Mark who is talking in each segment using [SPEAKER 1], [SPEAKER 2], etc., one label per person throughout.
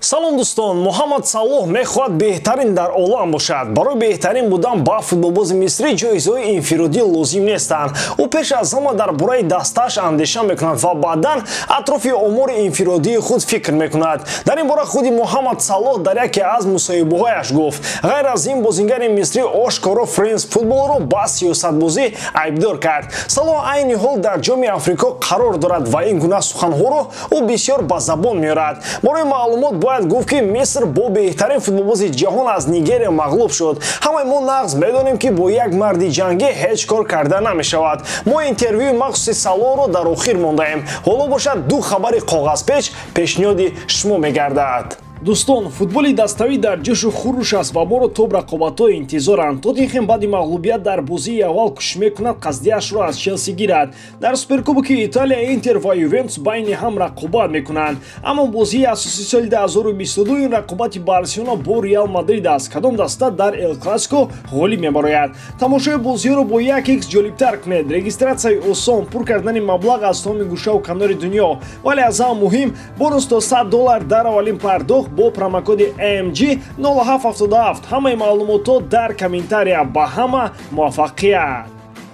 [SPEAKER 1] Салом, дӯстон! Муҳаммад Салоҳ мехоҳад беҳтарин дар олам бошад. Барои беҳтарин будан ба футболбози мисрӣ ҷоизаҳои инфиродӣ лозим нестанд. Ӯ пеш аз ҳама дар бораи дастааш андеша мекунад ва баъдан атрофи омори инфиродии худ фикр мекунад. Дар ин бора худи Муҳаммад Салоҳ дар яке аз мусоҳибаҳояш гуфт. Ғайр аз ин, бозингари мисрӣ ошкоро Френс Футболро ба сиёсатбозӣ айбдор кард. Салоҳ айни ҳол дар Ҷоми Африқо қарор дорад ва ин гуна суханҳоро ӯ бисёр ба забон меорад. Барои маълумот бояд гуфт, ки Миср бо беҳтарин футболбози ҷаҳон аз Нигерия мағлуб шуд. Ҳамаи мо нағз медонем, ки бо як марди ҷангӣ ҳеҷ кор карда намешавад. Мо интервюи махсуси Салоҳро дар охир мондаем. Ҳоло бошад, ду хабари коғазпеч пешниҳоди шумо мегардад.
[SPEAKER 2] Дӯстон, футболи даставӣ дар ҷӯшу хуруш аст ва моро то рақобатҳо интизоранд. Тоттенхем баъди мағлубият дар бозии аввал кӯшиш мекунад қасдияшро аз Челси гирад. Дар Суперкубоки Италия Интер ва Ювентус байни ҳам рақобат мекунанд, аммо бозии асосии соли 2022 ин рақобати Барселона бо Реал Мадрид аст. Кадом даста дар Эл Классико ғолиб мебарояд? Тамошои бозиҳоро бо 1x ҷолибтар кунед. Регистратсияи осон, пур кардани маблағ аз тамоми гӯшаву канори дунё, вале аз ҳама муҳим бонус то 100 доллар дар аввалин пардохт бо промокоди MG 0777. Ҳамаи маълумотҳо дар комментария. Ба ҳама муваффақият!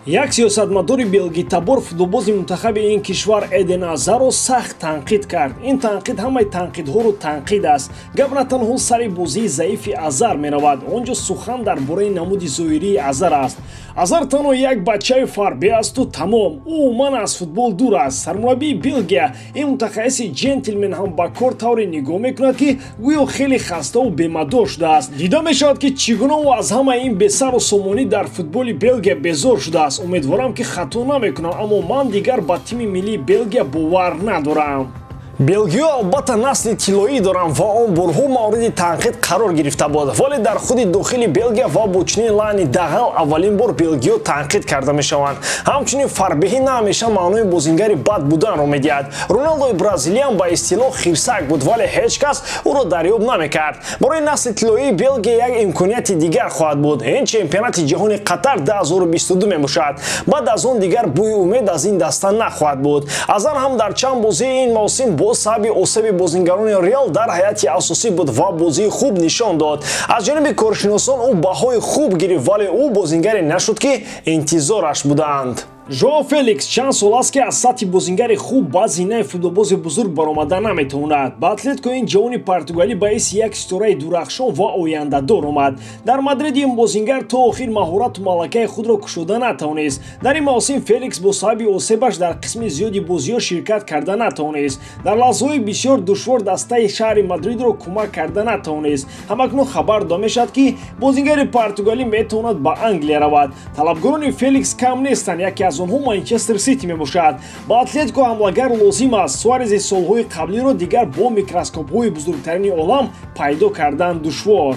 [SPEAKER 2] Як сиёсатмадори белгитабор футболбози мунтахаби ин кишвар Эден Азарро сахт танқид кард. Ин танқид ҳамаи танқидҳоро танқид аст. Гап на танҳо сари бозии заифи Азар меравад. Он ҷо сухан дар бораи намуди зоҳирии Азар аст. Азар танҳо як бачаи фарбе асту тамом. Ӯ умуман аз футбол дур аст. Сармураббии Белгия, ин мутахассиси ҷентлмен ҳам ба кор тавре нигоҳ мекунад, ки гӯё хеле хаставу бемадор шудааст. Дида мешавад, ки чӣ гуна ӯ аз ҳамаи ин бесару сомонӣ дар футболи Белгия безор шудааст. Умедворам, ки хато намекунам, аммо ман дигар ба тими миллии Белгия бовар надорам.
[SPEAKER 1] Белгиё албатта насли тиллоӣ доранд ва он борҳо мавриди танқид қарор гирифта буд, вале дар худи дохили Белгия ва бо чунин лаъни дағал аввалин бор белгиё танқид карда мешаванд. Ҳамчунин, фарбеҳӣ на ҳамеша маънои бозингари бад буданро медиҳад. Роналдои бразилиям ба истилоҳ хирсак буд, вале ҳеҷ кас ӯро дарёб намекард. Барои насли тиллоии Белгия як имконияти дигар хоҳад буд. Ин чемпионати ҷаҳони Қатар 2022 мебошад. Баъд аз он дигар бӯи умед аз ин даста нахоҳад буд. Азар ҳам дар чанд бозии ин мавсим бо сабаби осеби бозингарони Реал дар ҳайати асосӣ буд ва бозии хуб нишон дод. Аз ҷониби коршиносон ӯ баҳои хуб гирифт, вале ӯ бозингаре нашуд, ки интизораш буданд.
[SPEAKER 2] Жоао Феликс чанд сол аст, ки аз сатҳи бозингари хуб ба зинаи футболбози бузург баромада наметавонад. Ба Атлетико ин ҷавони португалӣ ба ҳайси як ситораи дурахшон ва ояндадор омад. Дар Мадрид ин бозингар то охир маҳорату малакаи худро кушода натавонист. Дар ин мавсим Феликс бо сабаби осебаш дар қисми зиёди бозиҳо ширкат карда натавонист. Дар лаҳзаҳои бисёр душвор дастаи шаҳри Мадридро кӯмак карда натавонист. Ҳамакнун хабар дода мешавад, ки бозингари португалӣ метавонад ба Англия равад. Талабгорони Феликс кам нестанд. Яке аз онҳо Манчестер Сити мебошад. Ба Атлетико ҳамлагар лозим аст. Суарези солҳои қаблиро дигар бо микроскопҳои бузургтарини олам пайдо кардан душвор.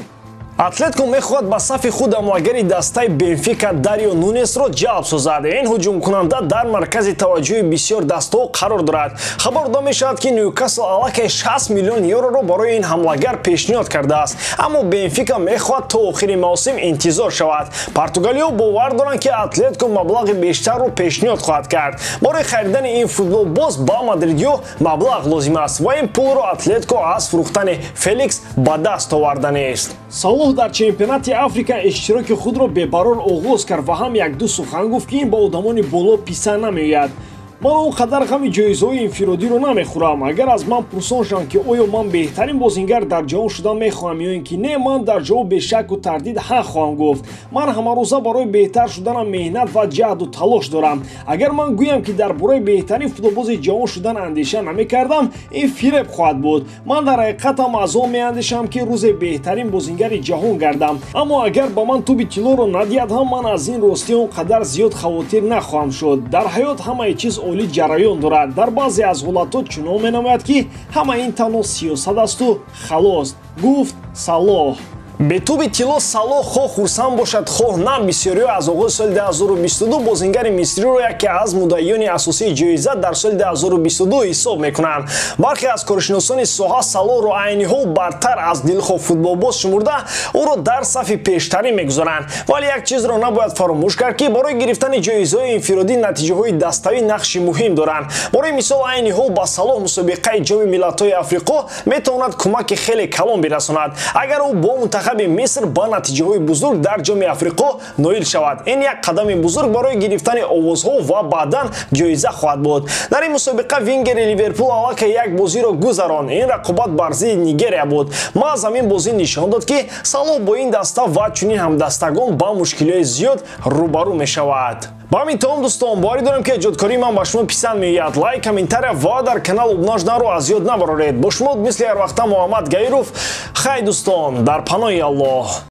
[SPEAKER 1] Атлетико мехоҳад ба сафи худ ҳамлагари дастаи Бенфика Дарио Нунесро ҷалб созад. Ин ҳуҷумкунанда дар маркази таваҷҷӯҳи бисёр дастаҳо қарор дорад. Хабар дода мешавад, ки Ньюкасл аллакай 60 миллион евроро барои ин ҳамлагар пешниҳод кардааст, аммо Бенфика мехоҳад то охири мавсим интизор шавад. Португалиҳо бовар доранд, ки Атлетико маблағи бештарро пешниҳод хоҳад кард. Барои харидани ин футболбоз ба мадридиҳо маблағ лозим аст ва ин пулро Атлетико аз фурӯхтани Феликс ба даст оварданист.
[SPEAKER 2] Салоҳ дар чемпионати Африка иштироки худро бебарор оғоз кард ва ҳам якду сухан гуфт, ки ин ба одамони боло писанд намеояд. Ман он қадар ғами ҷоизаҳои инфиродиро намехӯрам. Агар аз ман пурсон шаванд, ки оё ман беҳтарин бозингар дар ҷаҳон шудан мехоҳам ё ин ки не, ман дар ҷавоб бешаку тардид ҳа хоҳам гуфт. Ман ҳамарӯза барои беҳтар шуданам меҳнат ва ҷаҳду талош дорам. Агар ман гӯям, ки дар бораи беҳтарин футболбози ҷаҳон шудан андеша намекардам, ин фиреб хоҳад буд. Ман дар ҳақиқатам аз он меандешам, ки рӯзе беҳтарин бозингари ҷаҳон гардам, аммо агар ба ман тӯби тиллоро надиҳад ҳам, ман аз ин ростӣ он қадар зиёд хавотир нахоҳам шуд. Дар ҳаёт ҳамаи чиз олӣ ҷараён дорад. Дар баъзе аз ҳолатҳо чунон менамояд, ки ҳама ин танҳо сиёсат асту халос, гуфт Салоҳ.
[SPEAKER 1] Бе тӯби тилло Салоҳ хоҳ хурсанд бошад, хоҳ на, бисёриҳо аз оғози соли 2022 бозингари мисриро яке аз муддаиёни асосии ҷоиза дар соли 2022 ҳисоб мекунанд. Бархе аз коршиносони соҳа Салоҳро айни ҳол бартар аз дилхоҳ футболбоз шумурда, ӯро дар сафи пештарин мегузоранд. Вале як чизро набояд фаромӯш кард, ки барои гирифтани ҷоизаҳои инфиродӣ натиҷаҳои даставӣ нақши муҳим доранд. Барои мисол, айни ҳол ба Салоҳ мусобиқаи Ҷоми миллатҳои Африқо метавонад кӯмаки хеле калон бирасонад, агар ӯ бо мунтахаби Миср ба натиҷаҳои бузург дар Ҷоми Африқо ноил шавад. Ин як қадами бузург барои гирифтани овозҳо ва баъдан ҷоиза хоҳад буд. Дар ин мусобиқа вингери Ливерпул аллакай як бозиро гузаронд. Ин рақобат бар зидди Нигерия буд. Маҳз ҳамин бозӣ нишон дод, ки Салоҳ бо ин даста ва чунин ҳамдастагон ба мушкилиҳои зиёд рӯбарӯ мешавад. Ба ҳамин тамом, дӯстон. Боварӣ дорам, ки эҷодкории ман ба шумо писанд меояд. Лайк, комментария ва дар канал обуна шуданро аз ёд набароред. Бо шумо мисли ҳар вақта Муҳаммад Гаиров. Хай, дӯстон, дар паноҳи Аллоҳ.